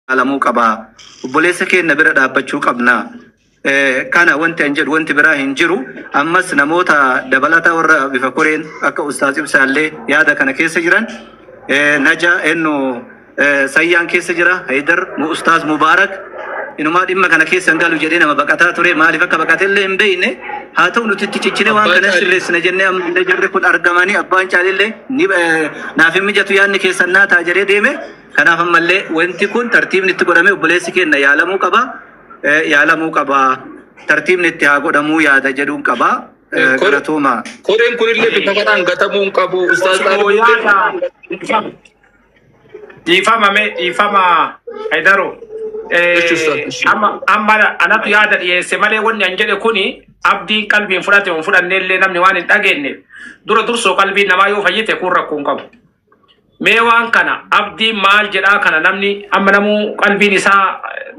Yaalamuu qaba. Obboleessa keenna bira dhaabbachuu qabna. Kana wanti an jedhu wanti biraa hin jiru. Ammas namoota dabalataa warra bifa koreen akka Ustaaz Ibsaallee yaada kana keessa jiran Naja ennu Sayyaan keessa jira Haydar Ustaaz Mubaarak inumaa dhimma kana keessa hin galu jedhee nama baqataa ture maaliif akka baqatellee hin beekne haa ta'u nuti itti ciccinee waan Abbaa kana Caalii. sirreessina jennee amma illee jarri kun argamanii abbaan caalillee ni naaf hin mijatu yaadni keessan naa ta'a jedhee deeme. Kanaaf ammallee wanti kun tartiibni itti godhamee obboleessi keenya yaalamuu qaba. Yaalamuu qaba. Tartiibni itti haa godhamuu yaada jedhuun qaba. Galatooma. Koreen kunillee bifa kanaan gatamuu hin qabu. Ustaaz Osoo Xaalibuullee yaada dhiifama dhiifama mee dhiifama Haydaro. Jechu Ustaaz. Amma amma anatu yaada dhiyeesse malee wanni an jedhe kuni abdiin qalbiin fudhate hin fudhanne illee namni waan hin dhageenye dura dursoo qalbiin namaa yoo fayyite kun rakkoo hin qabu. Mee waan kana abdiin maal jedhaa kana namni amma namuu qalbiin isaa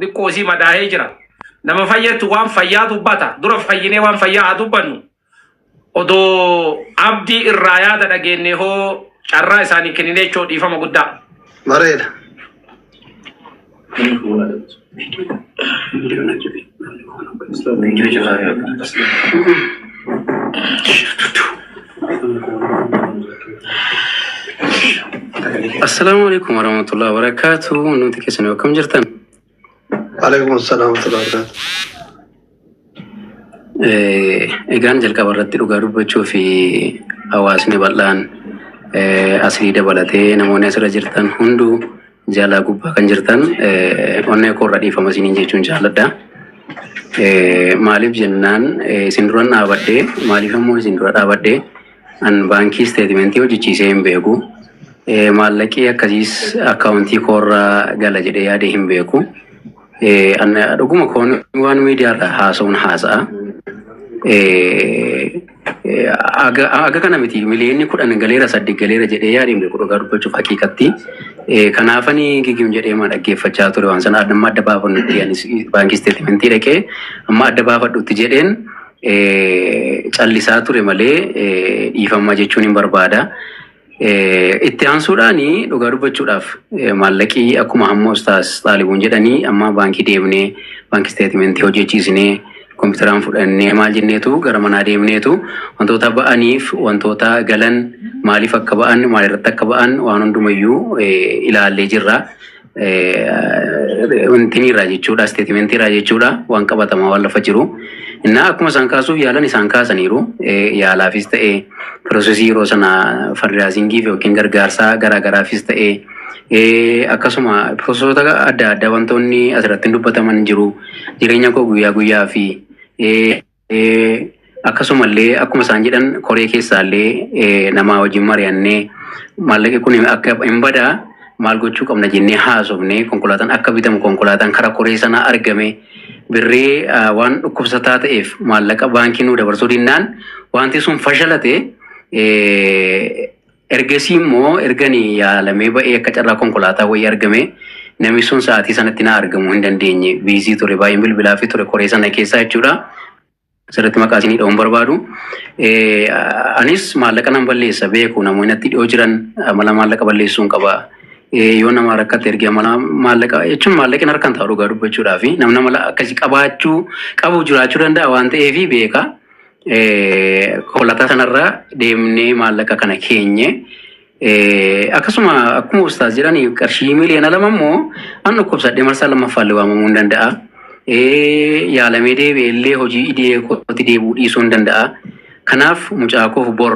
xiqqoo isii madaahee jira. Nama fayyattu waan fayyaa dubbata. Dura fayyinee waan fayyaa haa dubbannu. Odoo abdii irraa yaada dhageenne hoo carraa isaanii kenninee jechuu dhiifama guddaa. Bareeda. Assalaamu alaikum warahmatullahi wabarakatuh. Nuti keessan akkam jirtan? Alaikum assalam wa rahmatullahi wa barakatuh. Egaan jalqaba irratti dhugaa dubbachuu fi hawaasni bal'aan asii dabalatee namoonni asirra jirtan hunduu Jaalaa gubbaa kan jirtan onnee koorra dhiifama isiniin jechuun jaalladha. Maaliif jennaan isin duran dhaabadhee maaliif immoo isin dura dhaabadhee an baankii isteetimentii hojjechiisee hin beeku. Maallaqii akkasiis akkaawuntii koorra gala jedhee yaadee hin beeku. An dhuguma koon waan miidiyaarra haasa'uun haasa'a. Aga kana miti miliyoonni 10 galeera 8 galeera jedhee yaadee hin beeku dhugaa dubbachuuf haqiiqatti. Kanaafani gigim jedhee ma dhaggeeffachaa ture waan sana amma adda baafannutti anis baankii isteetimentii dhaqee amma adda baafadhutti jedheen callisaa ture malee dhiifama jechuun hin barbaada. Itti aansuudhaan dhugaa dubbachuudhaaf maallaqii akkuma hamma ustaas Xaalibuun jedhanii amma baankii deemnee baankii isteetimentii hojjechiisnee kompiitaraan fudhannee maal jenneetu gara manaa deemneetu wantoota ba'aniif wantoota galan maaliif akka ba'an maalirratti akka ba'an waan hundumayyuu ilaallee jirra. Wantiniirraa jechuudha isteetimentiirraa jechuudha waan qabatamaa waan lafa jiru. Innaa akkuma isaan kaasuuf yaalan isaan kaasaniiru yaalaafis ta'e piroosesii yeroo sana fandiraazingiif yookiin gargaarsaa garaagaraafis ta'e akkasuma piroosesoota adda addaa wantoonni asirratti hin dubbataman jiru jireenya koo guyyaa guyyaa fi Akkasumallee akkuma isaan jedhan koree keessaallee namaa wajjin mari'annee maallaqi kun akka hin badaa maal gochuu qabna jennee haasofne konkolaataan akka bitamu konkolaataan karaa koree sanaa argame birrii waan dhukkubsataa ta'eef maallaqa baankii nuu dabarsuu dinnaan wanti sun fashalate. Ergasii immoo ergani yaalamee ba'ee akka carraa konkolaataa wayii argame namni sun sa'aatii sanatti na argamuu hin dandeenye. Biizii ture baay'een bilbilaafii ture koree sana keessaa jechuudha. Asirratti maqaa isinii dha'uun barbaadu. Anis maallaqa nan balleessa beeku namoonni natti dhiyoo jiran amala maallaqa balleessuun qaba. Yoo nama rakkate erge amala maallaqa jechuun maallaqni harkaan taa'u dhugaa dubbachuudhaaf namni amala akkasii qabaachuu qabu jiraachuu danda'a waan ta'eef beeka. Konkolaataa sanarra deemnee maallaqa kana keenye. Akkasuma akkuma ustaas jedhan qarshii miliyoona 2 immoo an dhukkubsadhee marsaa lammaffaallee waamamuu hin danda'a. Yaalamee deebi'ee illee hojii idilee kootti deebi'uu dhiisuu hin danda'a. Kanaaf mucaa koof bor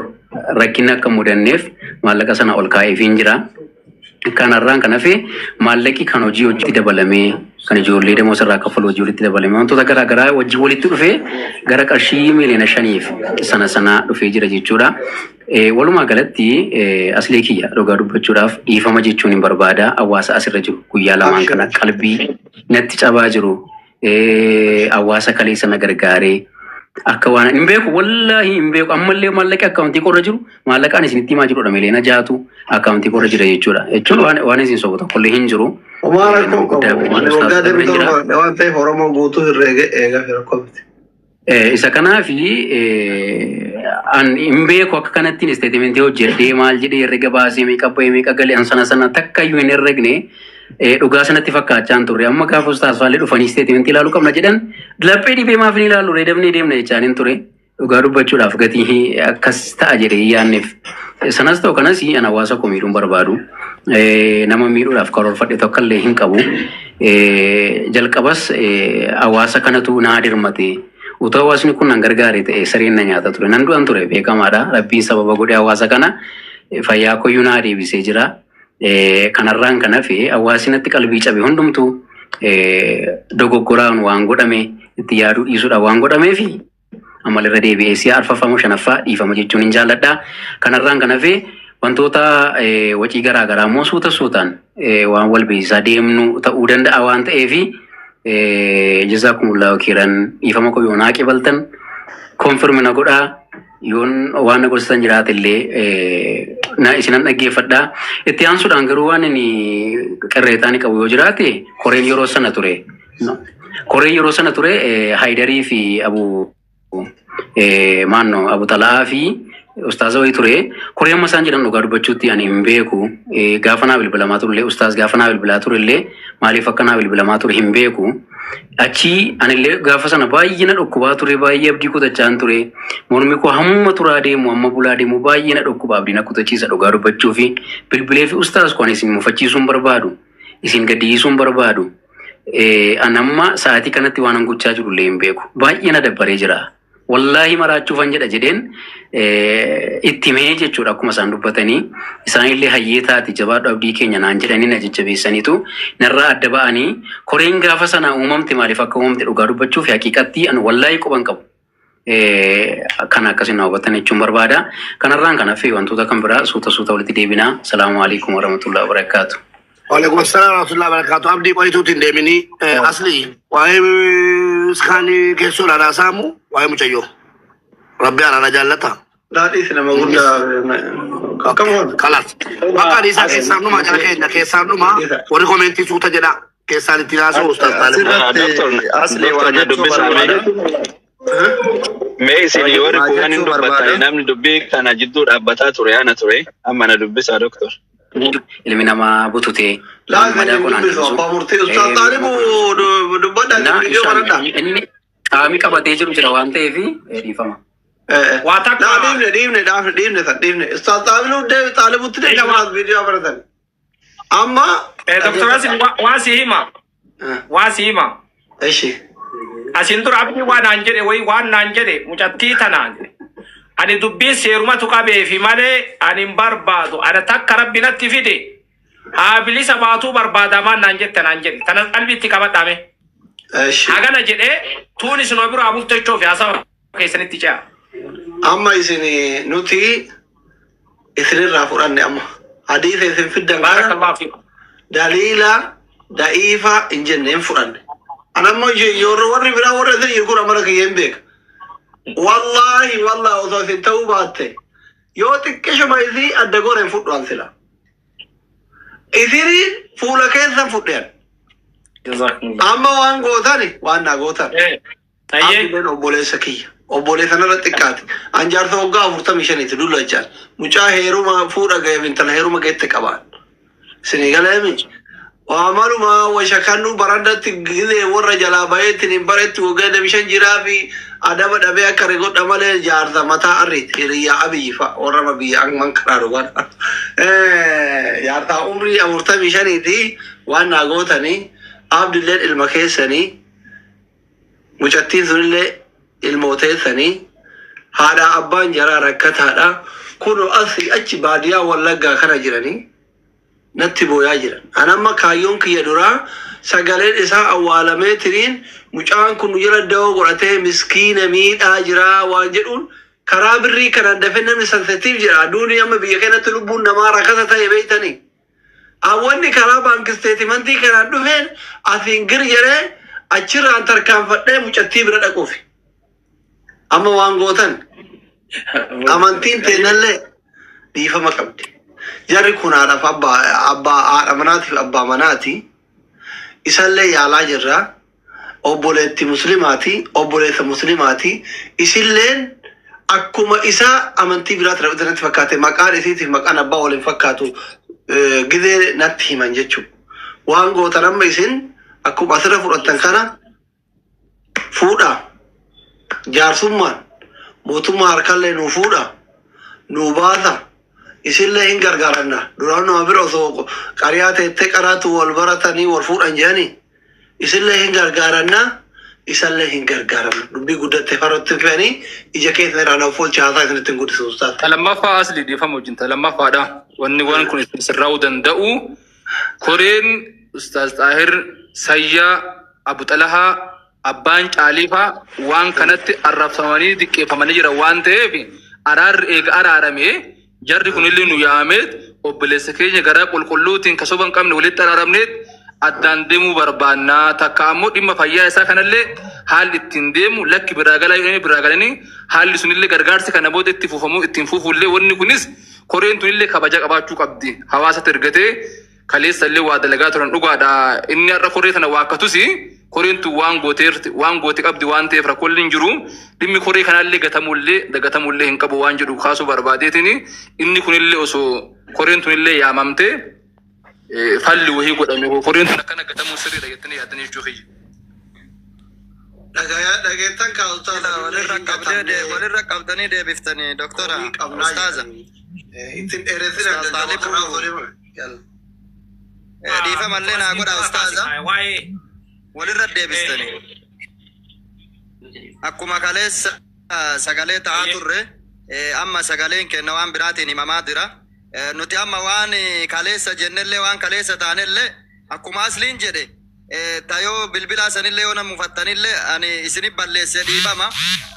rakkinni akka hin mudanneef maallaqa sana ol kaa'eefiin jira. Kanarraan kan hafe maallaqi kan hojii hojiitti dabalamee kan ijoollee damoosa irraa kaffalu hojii walitti dabalamee wantoota garaa garaa wajjin walitti dhufee gara qarshii miliyoona 5f sana sana dhufee jira jechuudha. Walumaa galatti aslee kiyya dhugaa dubbachuudhaaf dhiifama jechuun hin barbaada hawaasa asirra jiru guyyaa lamaan kana qalbii natti cabaa jiru hawaasa kaleessa na gargaaree akka waan hin beeku wallaahi hin beeku ammallee maallaqi akkaawuntii korra jiru maallaqaan isinitti himaa jirudha miliyoona 6tu akkaawuntii korra jira jechuudha jechuun waan isin sobu tokkollee hin jiru. Homaa Nama rakkoo guddaa qabu. qabu Ani waggaa ustaazota bira deemtu jira. torba waan ta'eef Oromoo guutuu herreega eegaa fi rakkoo miti. Isa kanaafi an hin beeku akka kanattiin isteetimentii hojjedhee maal jedhee herrega baasee meeqa ba'ee meeqa galee an sana sana takka iyyuu hin herregne. Dhugaa sanatti fakkaachaa hin turre. Amma gaafa ustaas faallee dhufanii isteetimentii ilaaluu qabna jedhan laphee dhibee maaf hin ilaallu ree dabnee deemna jechaan hin ture. Dhugaa dubbachuudhaaf gatii akkas ta'a jedhee hin yaadneef. Sanas ta'u kanas an hawaasa koo miidhuun barbaadu. Nama miidhuudhaaf karoorfadhe tokko illee hin qabu. Jalqabas hawaasa kanatu naa dirmate. Utuu hawaasni kun nan gargaare ta'e sareen na nyaata ture. Nan du'an ture beekamaadha. Rabbiin sababa godhee hawaasa kana fayyaa koyyuu naa deebisee jira. Kanarraan kan hafe hawaasni natti qalbii cabe hundumtuu dogoggoraan waan godhame itti yaaduu dhiisuudhaan waan godhameefi ammalirra deebi'ee si'a arfaffamoo shanaffaa dhiifama jechuun hin jaalladha. Kanarraan kan hafe wantoota wacii garaa garaa immoo suuta suutaan waan wal beeksisaa deemnu ta'uu danda'a waan ta'eefi jazaakumullahu khairan dhiifama koo yoo naa qibaltan confirm na godhaa yoon waan na gorsitan jiraate illee na isinan dhaggeeffadha. Itti aansuudhaan garuu waan inni qirreetaa ni qabu yoo jiraate koreen yeroo sana ture. Koreen yeroo sana ture Haayidarii fi Abu maanno Abu Tala'aa fi ustaaza wayii ture. Koree amma isaan jedhan dhugaa dubbachuutti ani hin beeku. Gaafa naa bilbilamaa turellee ustaaz gaafa naa bilbilaa turellee maaliif akka naa bilbilamaa ture hin beeku. Achii anillee gaafa sana baay'ee na dhukkubaa ture baay'ee abdii kutachaan ture. Mormi koo hamma turaa deemu hamma bulaa deemu baay'ee na dhukkuba abdii na kutachiisa dhugaa dubbachuu fi bilbilee fi ustaaz koo ani isin mufachiisuu hin barbaadu. Isin gaddisiisuu hin barbaadu. An amma sa'aatii kanatti waan an gochaa jiru illee hin beeku. Baay'ee na dabbaree jira. Wallaahi maraachuufan jedha jedheen itti himee jechuudha akkuma isaan dubbatanii. Isaanillee hayyee taati jabaadhu abdii keenya naan jedhanii na jajjabeessaniitu narraa adda ba'anii koreen gaafa sana uumamte maaliif akka uumamte dhugaa dubbachuuf haqiiqatti an wallaahi quban qabu. Kana akkasiin na hubattan jechuun barbaada. Kanarraan kan hafe wantoota kan biraa suuta suuta walitti deebinaa. Salaamu alaikum warahmatullahi wabarakatuh. Waalaikum assalam warahmatullahi wabarakatuh. Abdii qoyituutti hin deeminii. Asli waa'ee iskaanii keessoo ilaalaa saamu waa'ee mucayyoo. Rabbi araara jaallata. Daadhiis nama guddaa akkam oolu. Kalas. Bakka adiisaa keessaan dhumaa jara keenya keessaan dhumaa warri komentii suuta jedha keessaan ittiin haasa'u ustaas Taalib. Asirratti Doktor, asli waa doktor na jechuu dubbisaa mee? barbaada. Mee isin warri Waa kuuwwan hin jechuu dubbattani barbaada. namni dubbii kana jidduu dhaabbataa ture ana ture amma na dubbisaa doktor. Ilmi namaa bututee Laa isin madaa hin qonaan dubbisu dubbisu. abbaa murtii ustaas Taalibu dubbadhaa Na isin viidiyoo inshallah banadhaa. inni qaamii qabatee jiru jira waan ta'eef dhiifama. Waa takka Laa dhiifne dhiifne dhaafne dhiifne san dhiifne ustaas Taalibuu deebi Taalibutti deebi Ilma- viidiyoo banatan. Amma Dr. Asin waa si hima. Waa si hima. Ishi. Asin dura abdii waa naan jedhe wayi waan naan jedhe mucattii tanaan jedhe. Ani dubbii seerumatu qabeefi malee ani hin barbaadu. Ana takka rabbi natti fide. Haa bilisa baatuu barbaadamaan naan jette naan jedhe. Tana qalbiitti qabadhaame. Ishi. Hagana jedhee tuun isin biraa bultechoo fi haasawa keessanitti ce'a. Amma isin nuti isinirraa fudhanne amma hadiisa isin fiddan kana Baarakallahu fiikum. daliila da'iifa hin jenne hin fudhanne. Anammoo yeroo warri biraa warra isin jiru kun amala kiyya hin beeka. Wallaahi wallaahi osoo isin ta'uu baatte yoo xiqqishuma isii adda goora hin fudhu an sila. Isiniin fuula keessan fudhean. Jazakumullah. Amma waan gootani waan naa gootan. Tayyee. Abdileen obboleessa kiyya. Obboleessa narra xiqqaati. An jaarsa waggaa 45ti dullachaan. Mucaa heeruma fuudha ga'e intala heeruma geette qabaan. Isinii galeemi. Waa maluma washakannu barandatti gizee warra jalaa baheetti hin baretti waggaa bishan jiraa fi adaba dhabee akka rigodha malee jaarsa mataa arriiti. Hiriyyaa abiyyi fa'a warra biyya amman karaa dhugan. Jaarsaa umrii 45ti waan naa gootanii abdilleen ilma keessanii mucattiin sunillee ilmooteessanii haadha abbaan jaraa rakkataadha. Kun asii achi baadiyyaa wallaggaa kana jiranii natti booyaa jiran. An amma kaayyoon kiyya duraa sagaleen isaa awwaalamee tiriin mucaan kun nu jala da'oo godhatee miskiina miidhaa jiraa waan jedhuun karaa birrii kanaan dafee namni sensitiif jira. Aduun amma biyya kanatti lubbuun namaa rakkata ta'e beektanii. Hawwanni karaa bank statementii kanaan dhufeen asiin gir jedhee achirraan tarkaanfadhee mucattii bira dhaquufi. Amma waan gootan amantiin teennallee dhiifama qabdi. Jarri kun haadhaaf abbaa abbaa haadha manaatiif abbaa manaati. Isallee yaalaa jirra. Obboleetti muslimaati. Obboleessa muslimaati. Isilleen akkuma isaa amantii biraatti rabbi natti fakkaate maqaan isiitiif maqaan abbaa waliin fakkaatu gizee natti himan jechuudha. Waan gootan amma isin akkuma asirra fudhattan kana fuudha. Jaarsummaan mootummaa harkallee nuu fuudha. Nuu baasa. Isinillee hin gargaaranna. Duraan nama bira osoo qariyaa teettee qaraatu wal baratanii wal fuudhan jedhanii isinillee hin gargaaranna. Isallee hin gargaaranna. Dubbii guddattee farratti fe'anii ija keessa irraa naaf oolcha haasaa isinitti hin guddisu ustaas. Ta lammaffaa asli dhiifama wajjin ta lammaffaadha. Wanni waan kun isin sirraa'uu danda'u koreen Ustaaz Xaahir Sayyaa Abu Xalahaa abbaan Caaliifaa waan kanatti arrabsamanii diqqeeffamanii jiran waan ta'eef araarri eega araarame jarri kunillee nu yaameet obboleessa keenya garaa qulqulluutiin ka soba hin qabne walitti araaramneet addaan deemuu barbaannaa takka ammoo dhimma fayyaa isaa kanallee haalli ittiin deemu lakki biraa galaa jedhanii biraa galanii haalli sunillee gargaarsi kana booda itti fufamu ittiin fufuullee wanni kunis koreen tunillee kabaja qabaachuu qabdi hawaasatti ergatee kaleessa illee waa dalagaa turan dhugaadha inni har'a koree kana waakkatus koreen tun waan gooteerti waan goote qabdi waan ta'eef rakkoon hin jiru dhimmi koree kanaallee gatamuullee dagatamuullee hin qabu waan jedhu kaasuu barbaadeetiin inni kunillee osoo koreen tunillee yaamamte falli wahii godhame koreen tun akkana gatamuu sirriidha jettanii yaaddanii jechuu kiyya. Dhagayaa dhageettan kaa ustaas Walirra hin qabdee gatamne. walirra qabdanii deebiftanii doktora Komii qabnaa ustaaza. jedhanii. Ittiin dheeressina Ustaaz gaggabaabaa Xaalibu. kanaa osoo deeman. Yalla. Dhiifamallee naa godha ustaaza. Waa'ee Walirra deebistanii. Akkuma kaleessa sagalee ta'aa turre amma sagaleen kenna waan biraatiin himamaa jira. Nuti amma waan kaleessa jennellee waan kaleessa taanellee akkuma asliin jedhe tayoo bilbilaa sanillee yoo nama mufattanillee ani isinif balleesse dhiifama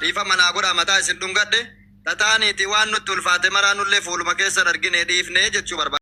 dhiifama naa godha mataa isin dhungadhe tataaniiti waan nutti ulfaate maraa nullee fuuluma keessan argine dhiifne jechuu barbaada.